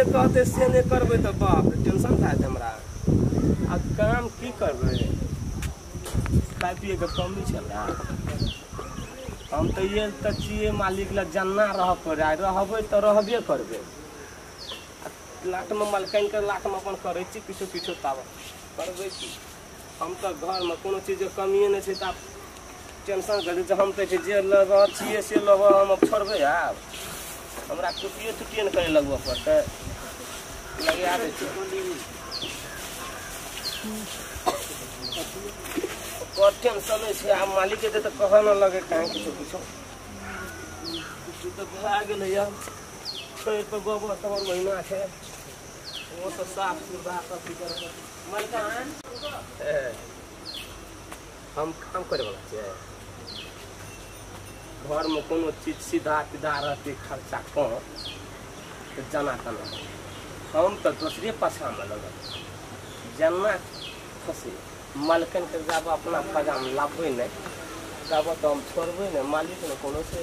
जे कहतै से नहि करबै तऽ बाप रे टेंशन भए जेतै हमरा। आ काम की करबै, खाय पियैके कमी छै हमरा। हम तऽ ये तऽ छियै मालिक लग जन्ना रहऽ पड़ै, आ रहबै तऽ रहबे करबै। आ लाटमे मलकानिके लाटमे अपन करै छी किछो किछो, ताबत करबै की। हम तऽ घरमे कोनो चीजके कमिए नहि छै, तऽ आब टेंशन करै छै। हम तऽ जे लग छियै से लग हम आब छोड़बै। आब हमरा कुटिए तुटिए ने करै लगबऽ पड़तै, लगा दै छियै। ओकर टेंशन नहि छै। आब मालिक एतै तऽ कहऽ ने लगे कहीं किछो किछो। कुट्टी तऽ भए गेलैए, पेड़ पर गोबर तोबर महीना छै, ओ सब साफ सुथरा सब की करऽ पड़तै। मलकान हम काम करे वाला छियै। घरमे कोनो चीज सीधा तीधा रहतै, खर्चा कम तऽ जाना तना। हम तऽ दोसरे पाछामे लगल जेना फँसी मालकनके जाब अपना फजामे लाबबै नहि तब तऽ हम छोड़बै नहि। मालिक ने कोनो छै,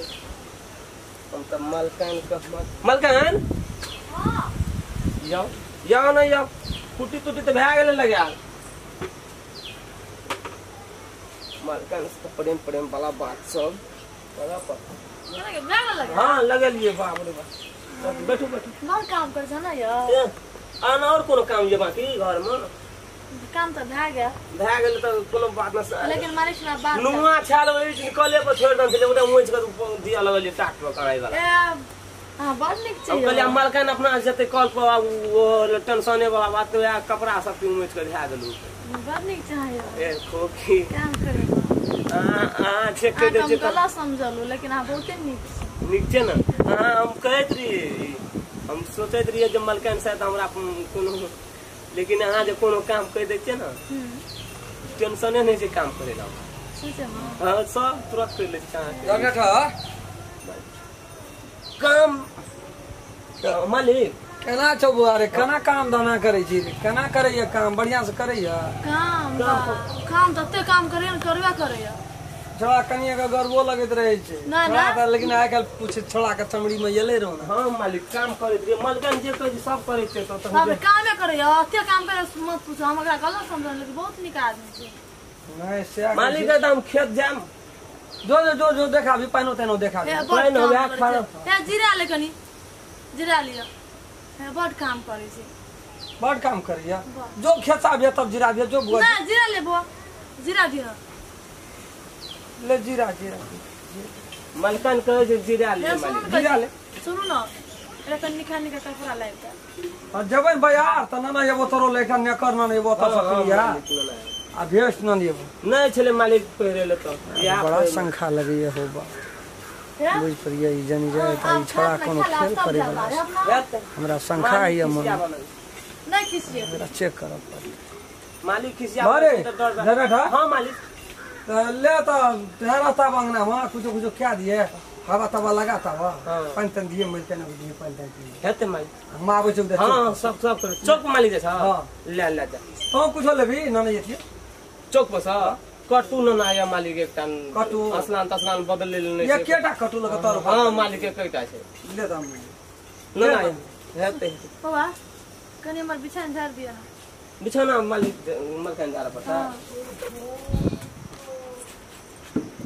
हम तऽ मलकानके मलकान यौ यौ नहि यौ कुटी तुटी तऽ भए गेलै लगायल। मलकान से तऽ प्रेम प्रेम वाला बात सब करऽ पड़तै। हाँ लगलियै, बाप रे बाप। बैठू बैठू। बड़ काम कर छ ना यौ। आन और कोनो काम ये बाकी घरमे? काम तऽ भए गेल। भए गेल तऽ कोनो बात नहि, लेकिन मालिक सुना बात। नुआ छाल ओहि दिन कले पर छोड़ि देने छलै, ओकरा मोछि कऽ दिया लगलियै टाट पर कराय वाला। ए अहाँ बड़ नीक छै। हम कहलियै मलकान अपना जेतै कल पर, ओ टेंशने वाला बात, वएह कपड़ा सब के मोछि कऽ धए देलहुँ। बड़ नीक छै यौ। ए खोखी काम करे अहाँ चेक करि दै छियै। गलत समझलहुँ, लेकिन अहाँ बहुते नीक छी। नीक छै ने अहाँ। हम कहैत रहियै, हम सोचैत रहियै जे मलकान शायद हमरा कोनो, लेकिन अहाँ जे कोनो काम कहि दै छियै ने, टेंशने नहि छै काम करै लए। हाँ सब तुरंत करि लै छियै अहाँके काम। मालिक केना छौ बौआ रे, केना काम धंधा करै छी, केना करैया काम? बढ़िया से करैया काम? काम तते काम करैया ने, करबे करैया। छोड़ा कनिया के गर्वो लगैत रहै छै छोड़ा, लेकिन आइ काल्हि पूछ छोड़ा के चमड़ी में एलै रहो ने। हाँ मालिक काम करैत रहियै, मलकान जे कहै सब करै छै। तऽ कामे करैया, एते काम करे मत पूछो। हम ओकरा गलत समझल, लेकिन बहुत नीक आदमी छै। नहीं से मालिक के हम खेत जाम। जो जो जो जो देखा भी पानो तेनो देखा भी पानि हो गया खाना। ए जीरा ले, कनी जीरा लिअ। बड काम करै छै, बड काम करैया। जो खेत आबिया तब जीरा दिया जो बुआ। ना जीरा ले बुआ, जीरा दिया ले, जीरा जीरा। मलकान कहै छै जीरा ले, मालिक जीरा ले। सुनू न, एकरा कनी निका निका कपड़ा लाबि दे। आ जेबै बाजार तऽ ना एबो तोरो लेकर नेकर ना एबो तऽ सकलिया आ भेस्ट ना एबो। नहि छलै मालिक पहिरे ले तऽ बड़ा शंखा लगैया हो बा। बुझि पड़िया ई जनी जाय तऽ ई छोड़ा कोनो खेल करे वाला। हमरा शंखा है मन नहीं खिसिए, हमरा चेक करऽ पड़त। मालिक खिसिया अरे हां मालिक ले तऽ तेरा तब अंगना में कुछो कुछो क्या दिए, हवा तवा लगा तवा पानि तानि दिए, मिल के दिए पानि तानि दिए हेतै मालिक। हम आबै छी। हां सब सब चौक मालिक जे छ। हां ले ले जा, तू कुछो लेबी ना? नहीं जेतिए चौक पर स कटू न आया मालिक, एकटा कटू असलान तसलान बदल लेने छै। एकेटा कटू लग तोर? हां मालिक एकेटा छै। ले दाम न हेतै। बौआ कनी हमर बिछान झाड़ दिया। बिछाना मालिक मलकान झाड़ पड़ता।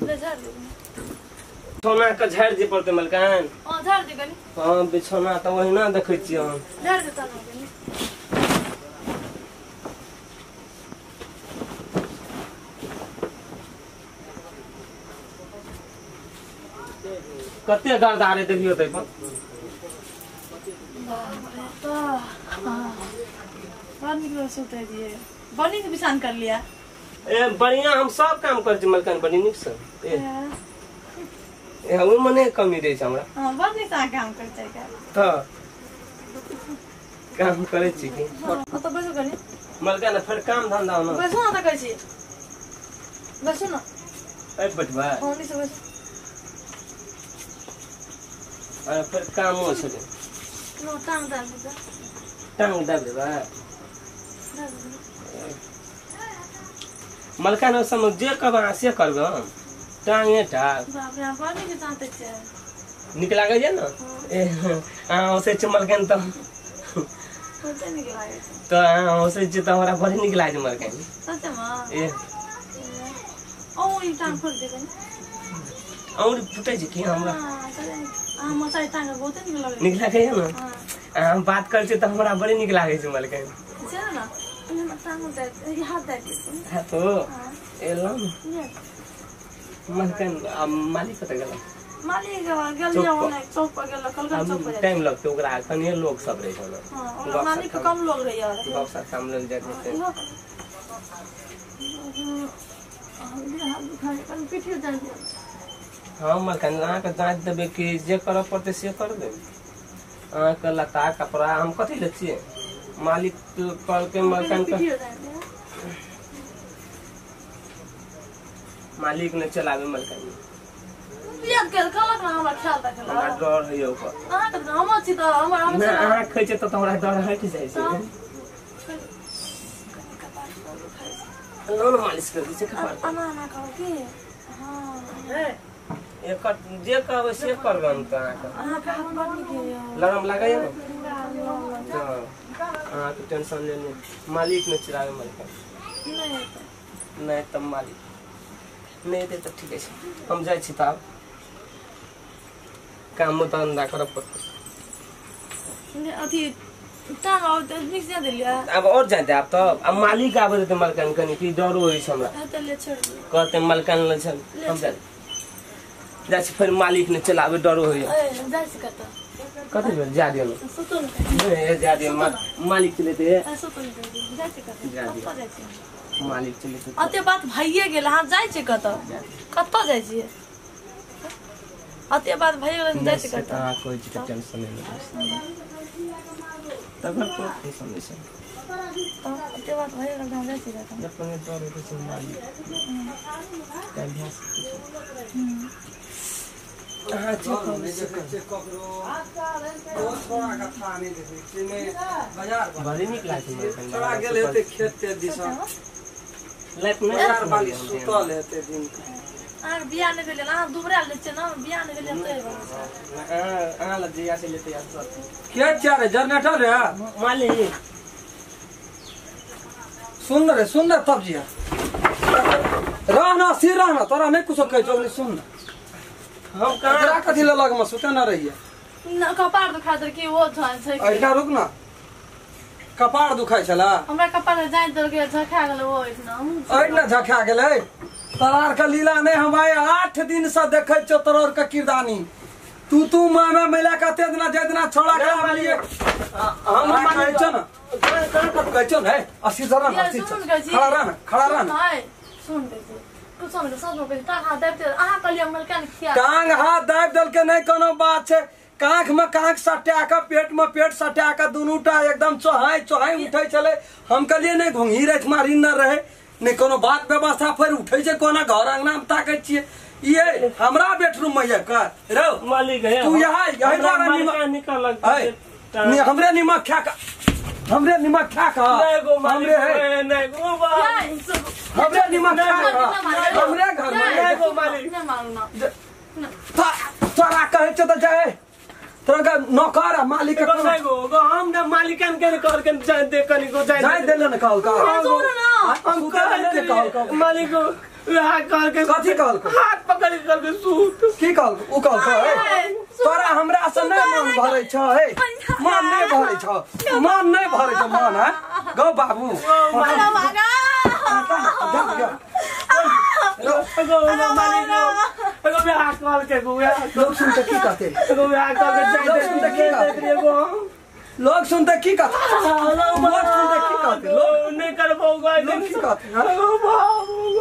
ले झाड़ दे बिछौना के, झाड़ि जे पड़तै मलकान। हां झाड़ दे कनी। हां बिछौना तऽ ओहिना देखै छियै हम। झाड़ दे तना कनी। कते गर्दा रे देखियो तऽ पर। बड़ नीक सुतै रहियै, बड़ नीक बिछान कर लिया। ए बढ़िया हम सब काम करै छी मलकान, बड़ी नीक से। ए ओहिमे नहि कमी रहै छै हमरा। हां बड़ नीक अहाँ काम करै छै तऽ काम करै छी की। ओतऽ बैसू कनी मलकान, फेर काम धंधा ने बैसू ने, तऽ कहै छी बैसू ने। ए बैठबै? हां से बैसू। अरे फिर कामो छलै। नो टांग दाबि देबै। टांग दाबि देबै मलकान, ओहि समय जे कहबै अहाँ से करबै हम। टांगे टा बाप रे, बड़ नीक जाँतै छै। नीक लागैया ने? ए अहाँ ओसे छै मलकान तऽ बहुते नीक लागै छै। तऽ अहाँ हँसै छियै तऽ हमरा बड़ नीक लागै छै मलकाइन। सच मे? ए ओ ई टांग फोड़ दे कनी। और फुटै छै की हमरा? हां, अहाँ मसाई टांग बहुते नीक लगै। नीक लागैया ने? हां। अहाँ बात करै छियै तऽ हमरा बड़ नीक लागै छै मलकाइन। छै ने? हमरा टांग दे, ई हाथ दे दे। हां तो हां। एलहुँ मलकाइन। आ मालिक कतऽ गेल? मालिक गेलियै ओने चौक पर गेल, कलकत्ता चौक पर। टाइम लगतै ओकरा, कनिये लोग सब रहै छै ने। हां, ओकरा मालिक के कम लोग रहै यार। गप सप काम लग जाइत हेतै। इहो पीठियो जाय दियौ। हँ मलकाइन, अहाँके जाँच देबै कि जे करऽ पड़तै से करबै। अहाँके लत्ता कपड़ा हम कथी लै छियै? मालिक कहलकै मलकाइन के पीठियो जाय दियौ। मालिक नहि चलाबै मलकाइन। बियाह केल कहलक ने हमरा ख्याल रखला। हमरा डर होइया ओकर। अहाँके तऽ हमर छी तऽ हमर हम नहि, अहाँ खाइ छियै तऽ हमरा डर हटि जाइ छै। लोन मालिश कर दै छै कपार पर। एना एना करू की? हां, एकर जे कहबै से करबै हम तऽ अहाँके। अहाँके हाथ बड़ नीक यऽ। लरम लागैया ने? तऽ अहाँके टेंशन लेने मालिक नहि चलाबै मलकाइन। नहि नहि तऽ मालिक नहि एतै तऽ ठीके छै, हम जाइ छी तऽ आब काम धन्धा करऽ पड़तै। अथी टांग और नीक से देलियै। आब और जाय आब तऽ आब मालिक आबै देतै मलकाइन कनि की डरो होइ छै हमरा। तऽ ले छोड़ दियौ। कहतै मलकाइन ले चल, हम जाइ जाइ छी फेर मालिक नहि चलाबै डरो होइया। ए जाइ छी कतऽ? कथी भेल? जा दियौ ने। सुतू ने। नहि जा दियौ, मालिक चलेतै। सुतू ने, जाइ छी कतऽ? जा दियौ। कतऽ जाइ छी? मालिक चलेतै। अते बात भइए गेल, अहाँ जाइ छी कतऽ? कतऽ जाइ छियै? अते बात भइए गेल, जाइ छी कतऽ? अहाँ कहै छी तऽ टेंशन नहि लेबै, तकर कोनो टेंशन नहि छै। तऽ अते बात भइए गेल, हम जाइ छी कतऽ? जखन डर होइत छै मालिक तैं भए सकै छै। अहाँ जे कहबै से करबै। बड़ी नीक लागै छै मलकाइन। छोड़ा गेल हेतै खेत तेत दिसन। लाइट नहि बाजार वाली सुतल हेतै दिन के। अहाँके बियाह नहि भेल, अहाँ दुबरायल लै छियै ने? बियाह नहि भेल तै अहाँ लग जहिया से लेतै सब। के चारे जनरेटर रे मालिक सुन रे, सुन रे तब जिया रहना सिर रहना तोरा नहीं कुछो कहै छौ, सुन ना। हम कहाँ एकरा कथी ले लग में सुते न रहिए? न कपार दुखा देल की ओ छै। एहिठा रुक ना, कपार दुखाइ छला हमरा? कपार जाय देल के झखा गेल ओ एहिठिना। एहिठिना झखा गेलै। तोरार के लीला नहीं हम आइ 8 दिन से देखै छौ तोरार के किरदानी। तू तू मामा मिला के अते दिना जे दिना छोड़ा के आबलिए हम कहै छौ ना, कहाँ कत कहै छौ ने? अस्सी सर ना, अस्सी खड़ा रह ना, खड़ा रह ना। सुन कहै छी, कुछो नहि सच में कहै छी, टांग हाथ दाबि देल अहाँ कहलियै मलकान खिया टांग हाथ दाबि देलकै नहि कोनो बात छै। कांख में कांख सटा के पेट में पेट सटा के दुनू टा एकदम चोहाई चोहाई उठै छलै। हम कहलियै नहि घोंघी राति मारी न रहे नहि कोनो बात व्यवस्था, फेर उठै छै कोना घर अंगना में ताकै छियै। ये हमरा बेडरूम में ये कर रौ मालिक है तू यहाँ यही द्वारा निमक निकल हमरे निमक खा के, हमरे निमक खा के नहीं गो मालिक हमरे नहीं गो हमरे निमक खा के हमरे घर में नहीं गो मालिक नहीं मारू ना। तोरा कहै छै तऽ जाय तोरा के नौकर आ मालिक के नहीं गो गो हम ना मालिकन के कहल के जाय दे कनी गो जाय जाय देले ने कहल का हम कहल के कहल मालिक वहाँ कहल के कथी कहल के हाथ पकड़ के कहल के सूत की कहल उ कहल के तोरा हमरा से नहीं मन भरै छ, हे मन नहीं भरै छ, मन नहीं भरै छ मन है गौ बाबू गो मालिक गो बिहार कहल के गो लोग सुनते की कहते? गो बिहार कहल के जाय लोग सुनते की कहते? लोग सुनते की कहते? लोग सुनते की कहते? लोग नहीं करबो गो लोग की कहते?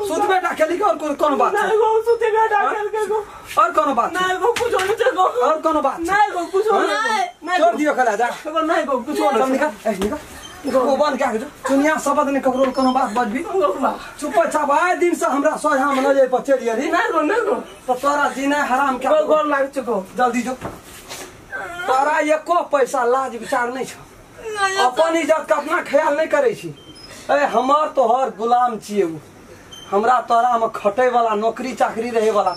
सुत बेटा खेली के और कोनो बात नहीं गो सुते बेटा खेल के गो और कोनो बात नहीं गो कुछ नहीं गो और कोनो बात नहीं गो कुछ नहीं छोड़ दियो खेला जा गो नहीं गो कुछ नहीं निकाल ए निकाल गो बन के जो दुनिया शब्द ने ककरो कोनो बात बजबी चुप चाप आए दिन से हमरा सोझा में नजर पर चढ़ी रही नहीं गो नहीं गो तो तोरा जीना हराम के गो लाग चुको जल्दी जो तोरा एको पैसा लाज विचार नहीं छ, अपन इज्जत के अपना ख्याल नहीं करै छी। ए हमर तोहर गुलाम छियै उ, हमरा तोरा में खटे वाला नौकरी चाकरी रहे वाला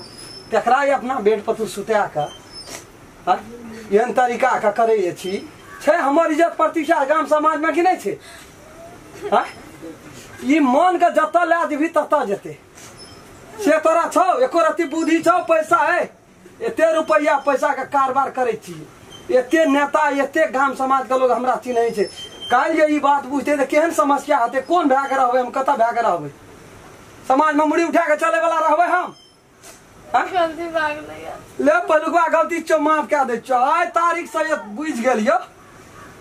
तकरा ही अपना बेड पर तू सुता के एहन तरीका के करे छी। छै हमर इज्जत प्रतिष्ठा गाम समाज में कि नहीं छै? हाँ ई मन के जतऽ लए जेबही ततऽ जेतै। से तोरा छौ एको रत्ती बुद्धि छौ? पैसा है एते रुपैआ पैसा के कारबार करै छी, एते नेता एते गाम समाज के लोग हमरा चिन्है छै। काल्हि जे ई बात बुझतै तऽ केहन समस्या हेतै? कोन भए के रहबै हम? कतऽ भए के रहबै? समाज में मुड़ी उठा के चले वाला रहबै हम? गलती भए गेलै। ले पहिलुकवा गलती छौ माफ कए दै छियौ। आइ तारीख से बुझि गेलियौ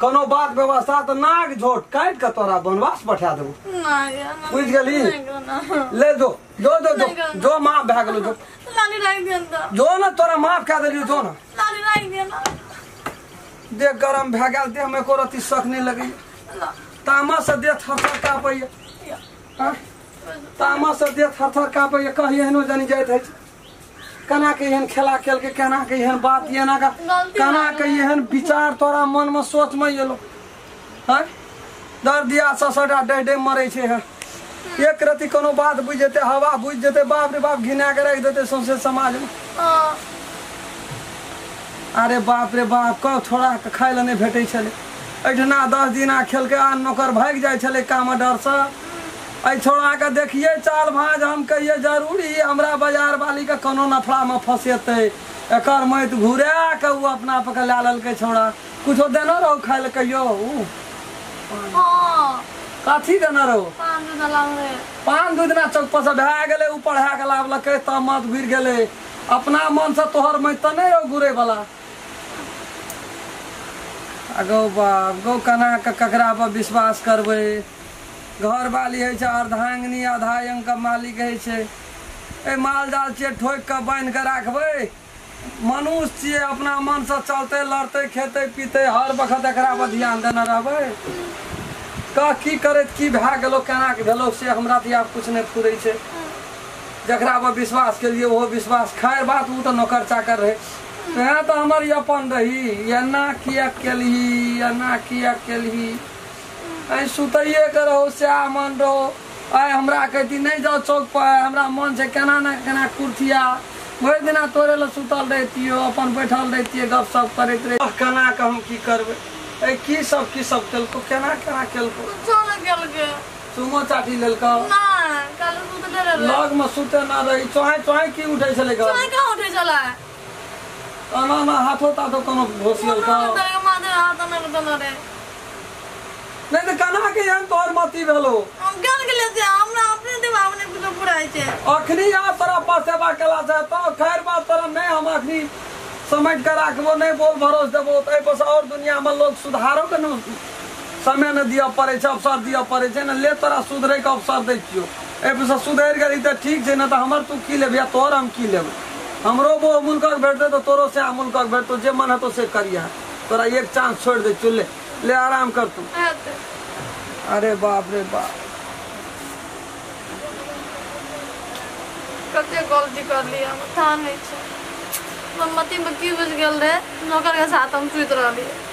कोनो बात व्यवस्था तऽ नाक झोट काटि के तोरा वनवास पठा देबो। बुझि गेली? ले जो जो जो जो जो माफ भए गेलौ। जो जो न तोरा माफ कए देलियौ। जो न देह गरम भए गेल, देह में एको रत्ती शक नहि लगैया। तामस से देह थरथर काँपैया, तामस से देह थरथर काँपैया। कहीं एहनो जानी जाइत होइ छै केना के एहन खेला खेलके, केना के एहन बात, एना का केना के एहन विचार तोरा मन में सोच में एलो। हाँ दर्द दिया ससटा डह डह मरै छै। हँ एक रत्ती कोनो बात बुझि जेतै, हवा बुझि जेतै, बाप रे बाप घिना के राखि देतै सौंसे समाज में। अरे बाप रे बाप कह छोड़ा के खाइ लए नहि भेटै छलै। एहिठिना 10 दिना खेलकै आ नौकर भागि जाइ छलै काम डरसँ। एहि छोड़ा के देखिए चाल भाँज, हम कहिए जरूरी हमरा बाजार वाली के कोनो नफड़ा में फंसेतै। एकर मति घुरा के ओ अपना पर के लए लेलकै छोड़ा। कुछो देने रहू खाइ लए कहियो? कथी देने रहू? पान दूध ना चौक पर से भए गेलै। ओ पढ़ा के लाबलकै तब मत घुरि गेलै। अपना मन से तोहर मति तऽ नहि रहौ घुरै वाला। गौ बाप गौ केना के ककरा पर विश्वास करबै? घर वाली होइ छै अर्धांगिनी आधा अंग के मालिक होइ छै। एहि माल जाल छियै ठोकि कऽ बान्हि कऽ राखबै। मनुष्य छियै अपना मन से चलतै लड़तै खेतै पीतै, हर वक्त एकरा पर ध्यान देने रहबै। कह की करैत की भए गेलौ केना के भेलौ से हमरा तऽ आब कुछ नहि फुरै छै। जकरा पर विश्वास केलियै ओहो विश्वास खैर बात ओ तऽ नौकर चाकर रहै। तैं तऽ हमर ई अपन रही। एना किया केलही, एना किया केलही? आइ सुतैये के रहो सएह मन रहो। आइ हमरा कहती नहि जाओ चौक पर, हमरा मन छै केना ने केना कुर्थिया। भरि दिना तोरे लए सुतल रहितियो, अपन बैठल रहितियै, गपशप करैत रहितियै। केना के हम की करबै? ए की सब केलको, केना केना केलको? चुमो चाटी लेलको? लग में सुते ना रही। चोहाई चोहाई की उठै छलै घर? एना एना हाथो ताथो कोनो घोसियलको? नहीं तो केना के एहन तोहर मति भेलो? अखनी आ तोरा पसेबा केला छै तो खैर बात तोरा नहीं हम अखनी समेट के राखबो, नहीं बोल भरोस देबो। तो एहि पर और दुनिया में लोग सुधारो के न समय न दिअ पड़ै छै, अवसर दिअ पड़ै छै ने। ले तोरा सुधरै के अवसर दै छियौ। एहि पर से सुधरि गेली तऽ ठीक छै, नहि तऽ हमर तू की लेबही आ तोहर हम की लेबै? हमरो वो मुल्कक भेटतै तऽ तोरो से मुल्कक भेटतौ। जे मन हेतौ से करिहे। तोरा एक चांस छोड़ि दै छियौ, ले ले आराम कर तू। अरे बाप रे बाप कते गलती करलियै हम, थाह नहि छै। मति में की बुझि गेल रहे, नौकर के साथ हम सुति रहलियै।